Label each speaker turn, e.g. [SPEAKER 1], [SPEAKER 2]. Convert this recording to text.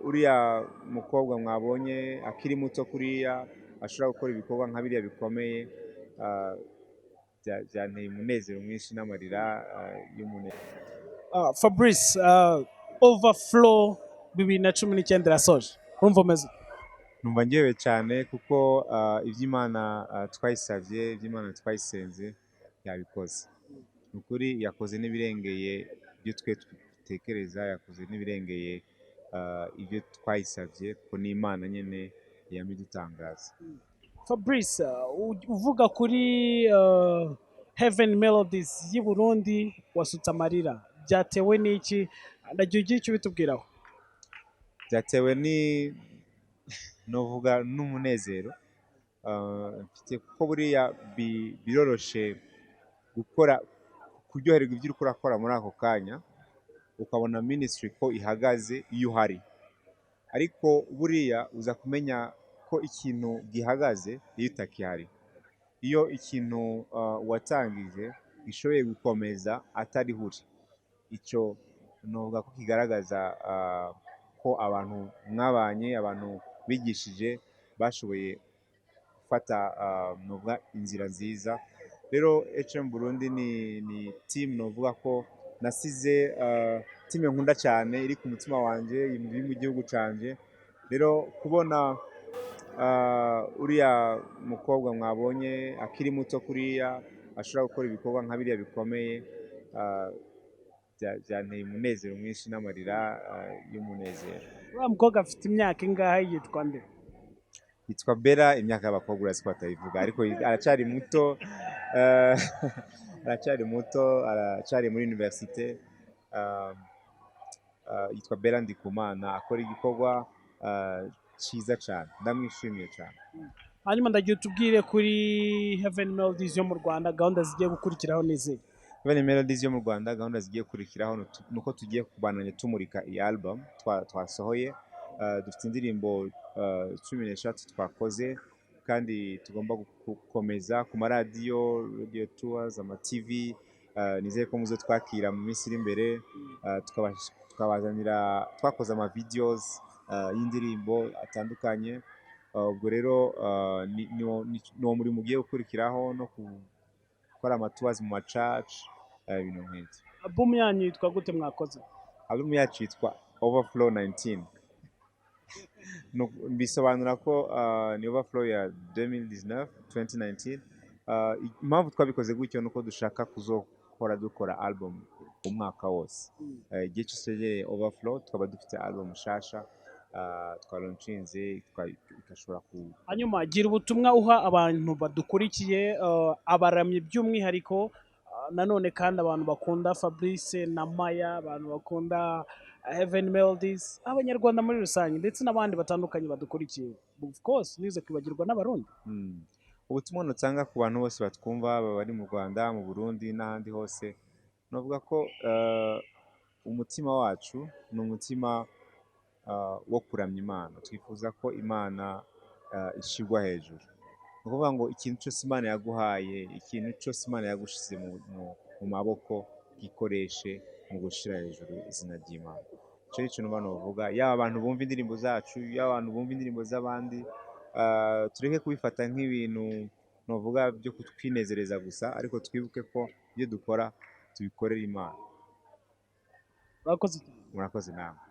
[SPEAKER 1] uriya mukobwa mwabonye akiri muto kuriya ashobora gukora ibikorwa nka biriya bikomeye, byanteye umunezero mwinshi n'amarira y'umunezero.
[SPEAKER 2] Fabrice, Overflow 2019 irasoje, urumva umeze ute?
[SPEAKER 1] Numva ngewe cyane kuko iby'Imana twayisabye, iby'Imana twayisenze, yabikoze. Ni ukuri yakoze n'ibirengeye ibyo twe dutekereza, yakoze n'ibirengeye ibyo twayisabye, kuko ni Imana nyine yama idutangaza.
[SPEAKER 2] Fabrice, uvuga kuri Heaven Melodies y'i Burundi wasutse amarira, byatewe n'iki? Ndagiye ugira icyo ubitubwiraho.
[SPEAKER 1] Byatewe ni novuga n'umunezero mfite, kuko buriya biroroshe gukora, kuryoherwa ibyo uriko urakora muri ako kanya, ukabona ministry ko ihagaze iyo uhari, ariko buriya uza kumenya ko ikintu gihagaze iyo utakihari, iyo ikintu watangije gishoboye gukomeza atariho uri. Icyo novuga ko kigaragaza ko abantu mwabanye, abantu bigishije, bashoboye gufata novuga inzira nziza. Rero HM Burundi ni team novuga ko nasize, team nkunda cyane, iri ku mutima wanje, iri mu gihugu canje. Rero kubona uriya mukobwa mwabonye akiri muto kuriya ashobora gukora ibikorwa nka biriya bikomeye, byanteye umunezero mwinshi n'amarira y'umunezero.
[SPEAKER 2] Uriya mukobwa afite imyaka ingahe? Yitwa nde?
[SPEAKER 1] Yitwa Bella. Imyaka y'abakobwa urazi ko batayivuga, ariko aracyari muto, aracyari muto, aracyari muri université. Yitwa Bella Ndikumana, akora igikorwa cyiza cyane, ndamwishimiye cyane.
[SPEAKER 2] Hanyuma ndagira utubwire kuri Heaven Melodies yo mu Rwanda, gahunda zigiye gukurikiraho n'izihe?
[SPEAKER 1] Heaven Melodies yo mu Rwanda, gahunda zigiye gukurikiraho ni uko tugiye kubandanya tumurika iyi album twasohoye. Dufite indirimbo 13 twakoze, kandi tugomba gukomeza ku maradiyo, radio tours, ama TV. Nizeye ko muzo twakira mu minsi iri imbere, tukabazanira. Twakoze ama videos y'indirimbo atandukanye. Ubwo rero ni uwo murimo ugiye gukurikiraho, no gukora ama tours mu ma church, ibintu nk'ibyo.
[SPEAKER 2] Album yanyu yitwa gute mwakoze?
[SPEAKER 1] Album yacu yitwa Overflow 19. Bisobanura ko ni Overflow ya 2019, 2019. Impamvu twabikoze gutyo nuko dushaka kuzokora dukora album umwaka wose. Igihe cyose twegereye Overflow tukaba dufite album nshasha twalaunchinze, igashobora ku
[SPEAKER 2] Hanyuma gira ubutumwa uha abantu badukurikiye, abaramyi by'umwihariko, nanone kandi abantu bakunda Fabrice na Maya, abantu bakunda Heaven Melodies, Abanyarwanda muri rusange, ndetse n'abandi batandukanye badukurikiye, of course nize kwibagirwa n'Abarundi.
[SPEAKER 1] Ubutumwa nutanga ku bantu bose batwumva, baba bari mu Rwanda, mu Burundi n'ahandi hose, navuga ko umutima wacu ni umutima wo kuramya Imana. Twifuza ko Imana ishyirwa hejuru. Ni ukuvuga ngo ikintu cyose Imana yaguhaye, ikintu cyose Imana yagushize mu maboko, gikoreshe mu gushyira hejuru izina ry'Imana. Icyo ni cyo numva novuga. Yaba abantu bumva indirimbo zacu, yaba abantu bumva indirimbo z'abandi, tureke kubifata nk'ibintu novuga byo kutwinezereza gusa, ariko twibuke ko ibyo dukora tubikorera Imana.
[SPEAKER 2] Urakoze cyane.
[SPEAKER 1] Murakoze namwe.